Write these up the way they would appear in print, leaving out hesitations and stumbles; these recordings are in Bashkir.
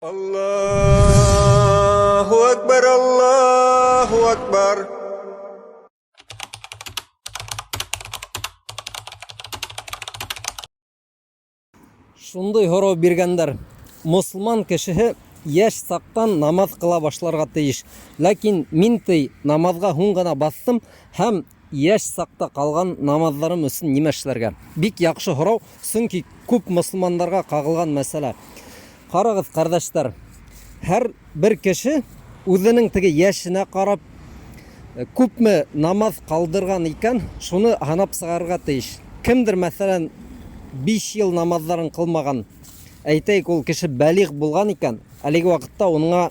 Аллаһу әкбәр, Аллаһу әкбәр! Шундый һорау биргәндәр. Мосылман кешеһе яшь сактан намаҙ ҡыла башларға тейеш. Ләкин мин ти намаҙға һуң ғына баҫтым һәм яшь саҡта ҡалған намаҙҙарым өсөн нимә эшләргә? Бик яҡшы һорау, сөнки күп мосылмандарға ҡағылған мәсьәлә. Ҡарағыҙ, ҡәрҙәштәр, һәр бер кеше үҙенең теге йәшенә ҡарап, э, күпме намаҙ ҡалдырған икән, шуны һанап сығарырға тейеш. Кемдер, мәҫәлән, 5 йыл намаҙҙарын ҡылмаған, әйтәйек, ул кеше бәлиғ булған икән, әлеге ваҡытта уныңа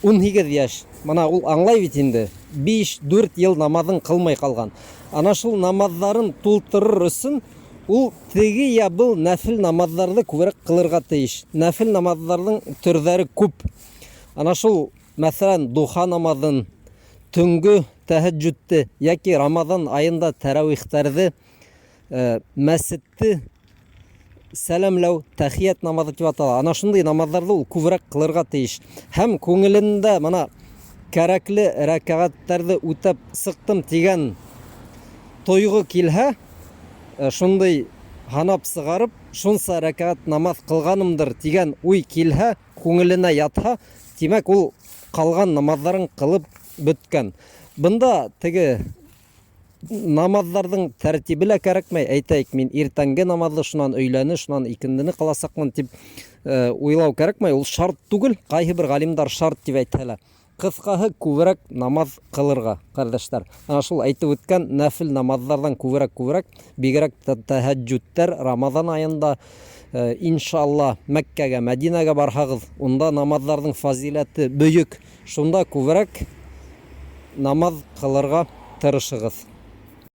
18 йәш. Мына ул аңлай бит инде, 5-4 йыл намаҙын ҡылмай ҡалған. Ана шул намаҙҙарын тултырыр өсөн Ул теге я был нәфел намаҙҙарҙы күберәк ҡылырға тейеш. Нәфел намаҙҙарҙың төрҙәре күп. Ана шул, мәҫәлән, духа намаҙын, төнгө тәһәҗҗүдте яки Рамаҙан айында тәрәвихтәрҙе, э, мәсетте сәләмләү, тәхият намаҙы тип атала. Ана шундай намаҙҙарҙы ул күберәк ҡылырға тейеш. Һәм күңелендә мына кәрәкле рәкәғәттәрҙе үтәп сыҡтым тигән тойғо килһә, Э, шундый һанап сығарып, шунса рәкәгать намаҙ ҡылғанымдыр тигән уй килһә, күңеленә ятһа, тимәк, ул ҡалған намаҙҙарын ҡылып бөткән. Бында теге намаҙҙарҙың тәртибе лә кәрәкмәй. Әйтәйек, мин иртәнге намаҙҙы, шунан өйләне, шунан икендене ҡыласаҡмын тип э, уйлау кәрәкмәй. Ул шарт түгел. Ҡайһы бер ғалимдар шарт тип әйтһә лә. Ҡыҫҡаһы, күберәк намаҙ ҡылырға, ҡәрҙәштәр. Ана шул әйтеп үткән нәфел намаҙҙарҙан күберәк-күберәк, бигерәк тә тәһәҗҗүдтәр Рамаҙан аенда, э, иншалла, Мәккәгә, Мәдинәгә барһағыҙ, унда намаҙҙарҙың фазиләте бөйөк. Шунда күберәк намаҙ ҡылырға тырышығыҙ.